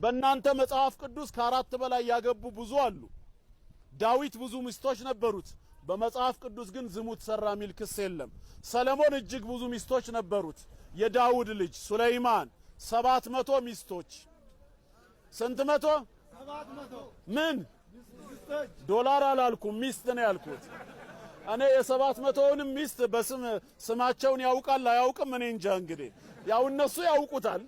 በእናንተ መጽሐፍ ቅዱስ ከአራት በላይ ያገቡ ብዙ አሉ። ዳዊት ብዙ ሚስቶች ነበሩት። በመጽሐፍ ቅዱስ ግን ዝሙት ሰራ የሚል ክስ የለም። ሰለሞን እጅግ ብዙ ሚስቶች ነበሩት። የዳውድ ልጅ ሱለይማን 700 ሚስቶች። ስንት መቶ? ምን ዶላር አላልኩም፣ ሚስት ነው ያልኩት። እኔ የ700ውንም ሚስት በስም ስማቸውን ያውቃል አያውቅም፣ እኔ እንጃ። እንግዲህ ያው እነሱ ያውቁታል፣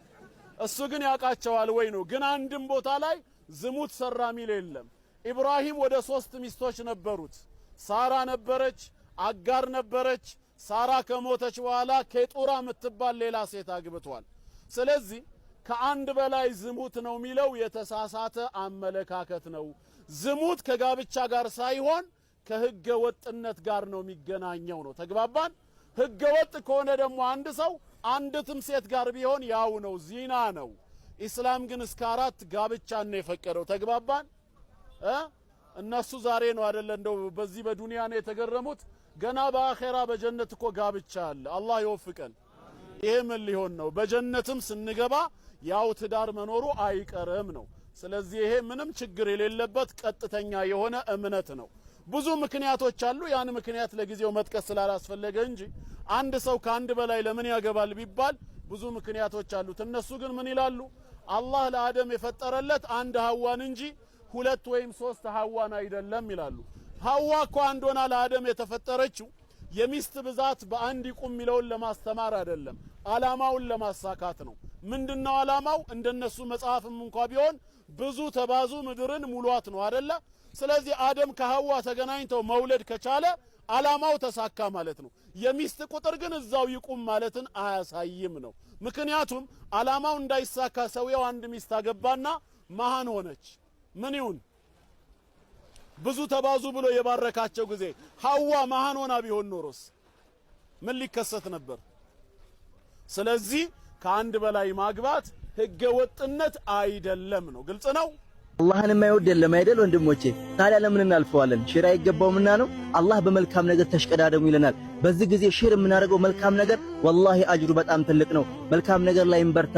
እሱ ግን ያውቃቸዋል ወይ ነው። ግን አንድም ቦታ ላይ ዝሙት ሰራ ሚል የለም። ኢብራሂም ወደ 3 ሚስቶች ነበሩት። ሳራ ነበረች፣ አጋር ነበረች። ሳራ ከሞተች በኋላ ኬጡራ የምትባል ሌላ ሴት አግብቷል። ስለዚህ ከአንድ በላይ ዝሙት ነው የሚለው የተሳሳተ አመለካከት ነው። ዝሙት ከጋብቻ ጋር ሳይሆን ከህገ ወጥነት ጋር ነው የሚገናኘው ነው። ተግባባን? ህገ ወጥ ከሆነ ደግሞ አንድ ሰው አንድትም ሴት ጋር ቢሆን ያው ነው፣ ዚና ነው። ኢስላም ግን እስከ 4 ጋብቻን ነው የፈቀደው። ተግባባን? እነሱ ዛሬ ነው አይደለ እንደው በዚህ በዱንያ ነው የተገረሙት። ገና በአኼራ በጀነት እኮ ጋብቻ አለ። አላህ ይወፍቀን። ይሄ ምን ሊሆን ነው? በጀነትም ስንገባ ያው ትዳር መኖሩ አይቀርም ነው። ስለዚህ ይሄ ምንም ችግር የሌለበት ቀጥተኛ የሆነ እምነት ነው። ብዙ ምክንያቶች አሉ። ያን ምክንያት ለጊዜው መጥቀስ ስላላስፈለገ እንጂ አንድ ሰው ከአንድ በላይ ለምን ያገባል ቢባል ብዙ ምክንያቶች አሉት። እነሱ ግን ምን ይላሉ? አላህ ለአደም የፈጠረለት አንድ ሐዋን እንጂ 2 ወይም 3 ሐዋን አይደለም ይላሉ። ሐዋ እኮ አንድ ሆና ለአደም የተፈጠረችው የሚስት ብዛት በአንድ ይቁም የሚለውን ለማስተማር አይደለም፣ አላማውን ለማሳካት ነው። ምንድነው አላማው? እንደነሱ መጽሐፍም እንኳ ቢሆን ብዙ ተባዙ ምድርን ሙሏት ነው አይደለ? ስለዚህ አደም ከሐዋ ተገናኝተው መውለድ ከቻለ አላማው ተሳካ ማለት ነው። የሚስት ቁጥር ግን እዛው ይቁም ማለትን አያሳይም ነው። ምክንያቱም አላማው እንዳይሳካ ሰውየው አንድ ሚስት አገባና መሃን ሆነች። ምን ይሁን? ብዙ ተባዙ ብሎ የባረካቸው ጊዜ ሐዋ መሃን ሆና ቢሆን ኖሮስ ምን ሊከሰት ነበር? ስለዚህ ከአንድ በላይ ማግባት ህገ ወጥነት አይደለም ነው። ግልጽ ነው። አላህን የማይወድ የለም አይደል ወንድሞቼ? ታዲያ ለምን እናልፈዋለን? Share አይገባውምና ነው። አላህ በመልካም ነገር ተሽቀዳደሙ ይለናል። በዚህ ጊዜ share የምናደርገው መልካም ነገር ወላሂ አጅሩ በጣም ትልቅ ነው። መልካም ነገር ላይ እንበርታ።